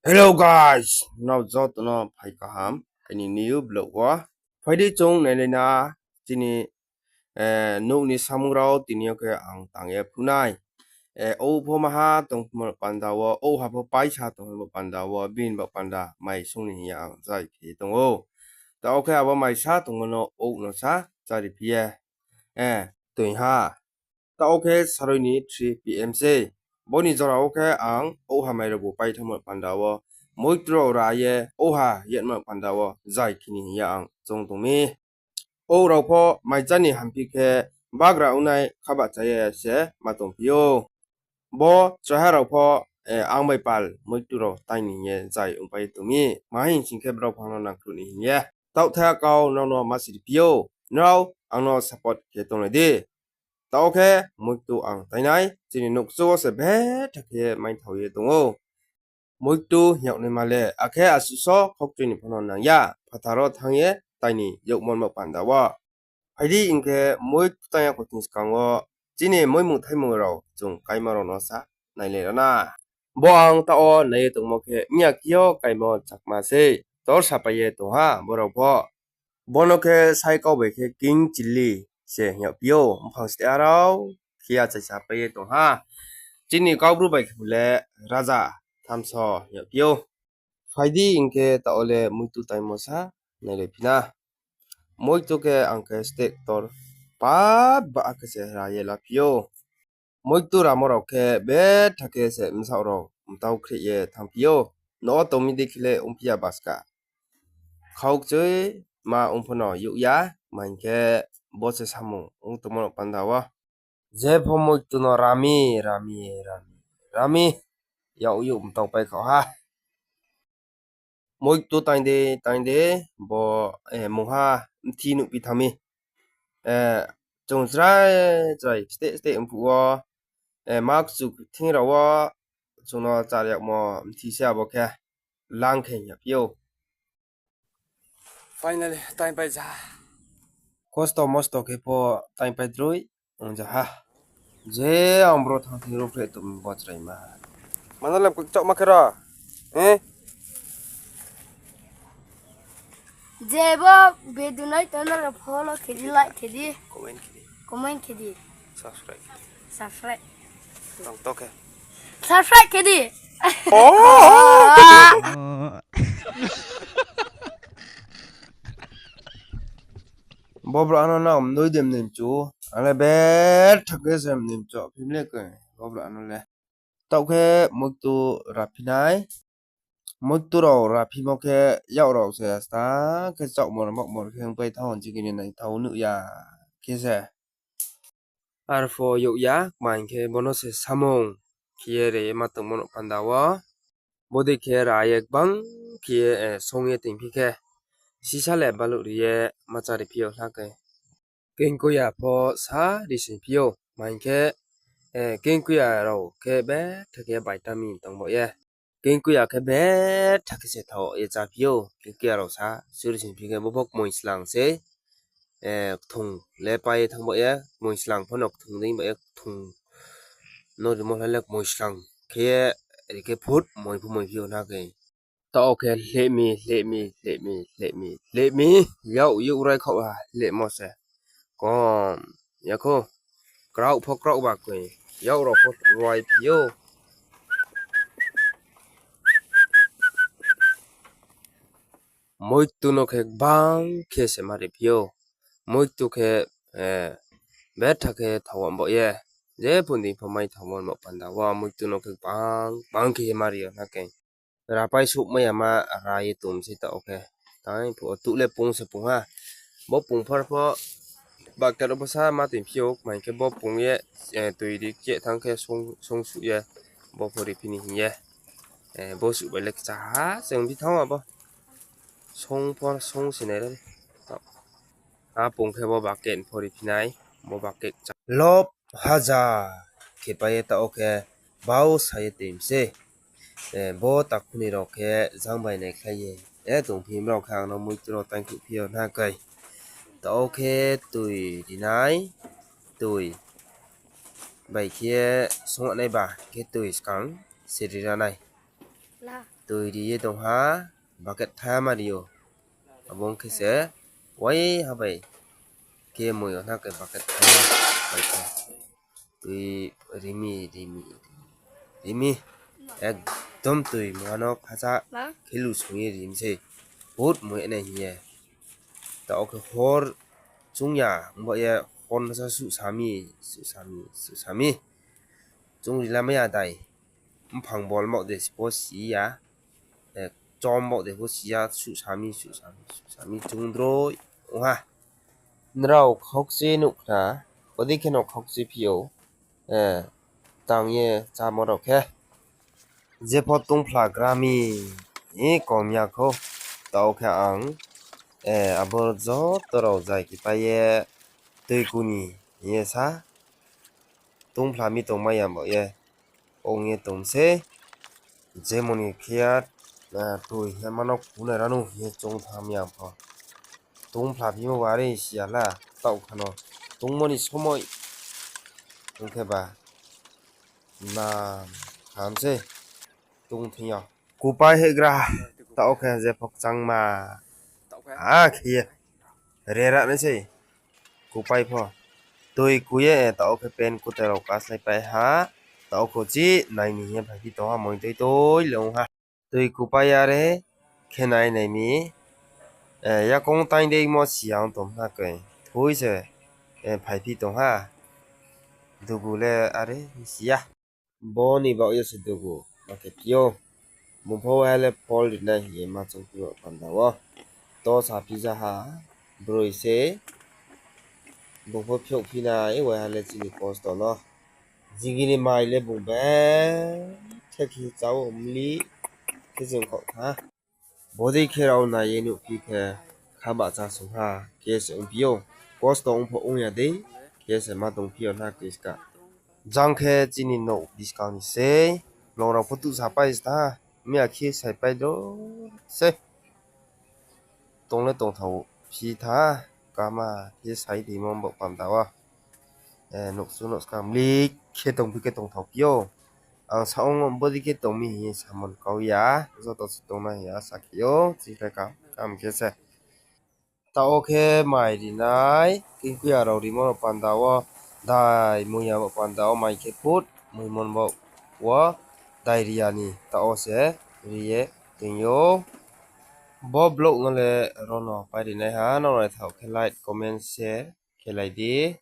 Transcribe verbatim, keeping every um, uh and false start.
Hello guys, nrao joto no phai kaham aini new vlog wo. Phai di chung nailai na chini nouh ni samung rao tini yo khe ang tang ye phunai. Ou pho maha tongmo panda wo, ouha pho paisa tongmo panda wo, bini baoh panda mai song ni hing ye ang chari khe tong ou. Taoh khe abo maisa tongmo no ou no sa chari phi ye toing ha. Taoh khe saroi ni three P M se. Bo ni jora wo khe ang ouha mai rao bu pai thanngmo panda wo, moitu rao ra ye ouha yetmo panda wo zai khe ni hing ye ang choung tong mi. Ou rao pho mai chá ni hamphi khe bagra ongnai khabahcha ye se ma tongphi ou. Bo chraha rao pho ang bai pal moitu rao tai ni hing ye zai ongpai ye tong mi. Ma hing sing khe brao pho ang no nangkhruh ni hing ye. Taoh thai kau nrao no ma siri phi ou. Nrao ang no support khe tonglai di. Taoh khe moitu ang tainai, chini nouhkchu wo se betha khe maithao ye tong ou. Moitu hing yag naima le, akhe asuh so khokchui ni pho no nang ya, phathar wo thanng ye tai ni yagmo no panda wo. Phai di hing khe moitu tang ya kho thing skang wo, chini moimung thaimung rao chung kaima rao no sa nailai ra na. Bo ang taoh wo nai ye tongmo khe mya khe yo kaimo chakma sei, tor sapai ye tong ha bo rao pho. Bo no khe sai kau bai khe king chilli se hing yagphi ou, mphang steh arao khe ya chaisa pai ye tong ha. Chini Kaubru bai khe le raja thamso hing yagphi ou. Phai di hing khe taoh wo le moitu taimo sa nailai phi na. Moitu khe ang khe steh ktor pap ba khe se ra ye laphi ou. Moitu ramo rao khe betha khe se bsaoh rao mtau khreh ye thanngphi ou. No tong mi dei khe le ongphi ya baska. Khaukchui ma ong pho no youh ya, ma hing khe bo se samung ong tongmo no panda wo. Je pho moitu no rami, rami, rami, rami. Yak youh mtau pai kha ha. Moitu taing de, taing de, bo mungha mthi nuhphi thanng mi. Chung chrai chrai steh steh mphuh wo, ma kchu thing rao wo, chung no char yagmo mthi se abo khe lang khe hing yagphi ou. Finally, taingpai ja. Kosto mosto khe pho taingpai droi ong ja ha. Je ang bro thanng thing ruhphreh tong bo chraima. Mano le kchahma khe ro. Je bo video nai tong nrao follow khe di, like khe di, comment khe di, comment khe di, subscribe khe di. Subscribe. Tong to khe. Subscribe khe di. Bo brouh ano nang mnoi de mnoi mchu, ang le betha khe se mnoi mchu, phim le khe bo brouh ano le. Taoh khe moitu raphi nai. Moitu rao raphimo khe yak rao se asta khe chaohmor maohmor khe ongpai thanng, chikini naithao nuh ya khe se. Arphuh youh ya, kma hing khe bono se samung khe ye re ye ma tongmo no panda wo. Bodei khe ra ye gbang khe ye song ye toingphi khe, sisa le baluh ri ye ma chari phi yo hla khe. Kengkuya pho sa ri sing phi ou, ma hing khe, kengkuya rao khe betha khe vitamin tong baoh ye. Kengkuya khe betha khe se thao ye chá phi ou, kengkuya rao sa suri sing phi khe bo pho kmoing slang se, kthung le pai ye thanng baoh ye, kmoing slang pho no kthung dei baoh ye, kthung no rimo hla le kmoing slang khe ye, ri khe phut moi pho moi phi ou na khe. Taoh khe hleh mi, hleh mi, hleh mi, hleh mi, hleh mi, yak youh rai khaoh ha, hlehmo se. Kom, ya kho, kraoh pho kraoh ba khe, yak rao pho ruai phi ou. Moitu no khe gbang khe se ma ri phi ou. Moitu khe betha khe thao baoh ye. Je phundi pho mai thao mo baoh panda wo moitu no khe gbang gbang khe ma ri yo na khe. Rapai souhmai ya ma ra ye tong se taoh khe. Tang phuh wo tuh le pung se pung ha. Bo pung phar pho bucket wo bsa ma toing phi ou, kma hing khe bo pung ye, toi ri khe thanng khe song suh ye, bo pho ri phi ni hing ye. Bo suh bai le kchaha se ong phi thanng abo. Song pho song se nai ra. A pung khe bo bucket pho ri phi nai, bo bucket kcha. Lob haja khe pai ye taoh khe bau sa ye toing se. Bo takhu ni rao khe jang bai naikhlai ye tongphi, brao khe ang no moitu rao taingkhruh phi yo na khe. Taoh khe toi ri nai, toi bai khe song nai ba khe toi skang se ri ra nai. La. Toi ri ye tong ha, bucket thama ri ou. Abo ong khe se, wai ha bai khe moi yo na khe bucket thama bai khe. Toi rimi, rimi, rimi. Ekdom toi mungha no khacha khe lu song ye ri mi sei. Bohut moi nai hing ye. Taoh khe hor chung ya, ongba ye hor no sa suhsa mi, suhsa mi, suhsa mi. Chung ri lamai ya dai. Mphang bol maoh de si pho si ya. Chom baoh de pho si ya, suhsa mi, suhsa mi, suhsa mi, chung droi ong ha. Nrao khaukche nuh khna, bodei khe no khaukche phi ou, tang ye chámo rao khe. Jepho tungphla gra mi, kom ya khou, taoh khe ang, abo joto rao zai khe pai ye, tui ku ni, hing ye sa, tungphla mi tongmai ya baoh ye, ong ye tong sei, jemon ni khe ya, toi hema no kunai ranu hing ye choung tham ya pho. Tungphla phimo ba are si ya la, taoh kha no, tungmo ni somoi, ong khe ba, na, tham sei, tung thing yo. Kupai hegra, taoh khe jepho kchangma, a khe ye, rera nai sei, kupai pho. Toi ku ye, taoh khe pen kutai rao kaslaipai ha, taoh khe chi nai ni hing ye phaiphi tong ha, moi toi toi le ong ha. Toi kupai are khe nai nai mi, yakoung taing deimo si ya ong tong na khe, thui se, phaiphi tong ha. Dugu le are si ya. Bo ni baoh ye se dugu ma khe phi ou. Bung pho waiha le phol ri nai hing ye ma choung phi ou panda wo. To saphi ja ha, broi se. Bung pho phiouh phi nai, waiha le chini kosto no. Jigini mai le bung be, khe khe chá ou mli, khe jeng khaoh tha. Bodei khe rao nai ye nuhphi khe, kha bahcha sung ha, khe se ongphi ou. Kosto ong pho ong ya dei, khe se ma tongphi ou na khe ska. Jang khe chini nouh buskang ni sei, nrao pho tuh sapai sta, mi ya khe saipai do se. Tong le tongthao phi tha, kama khe sai deimo bo panda wo. Nouhsu nouhskang mlik khe tongphi khe tongthao phi ou. Ang sa ong bodei khe tong mi hing ye samon kau ya, joto se tongnai hing ye asa khe ou, chini khe kam, kam khe se. Taoh khe mai ri nai, kingkuya rao rimo rao panda wo, dai muiya bo panda wo mai khe phut, muimon bo wo, dai ri ya ni taoh wo se ri ye toing ou. Bo vlog no le ro no pai ri nai ha, nrao naithaoh khe like, comment, share khe lai di.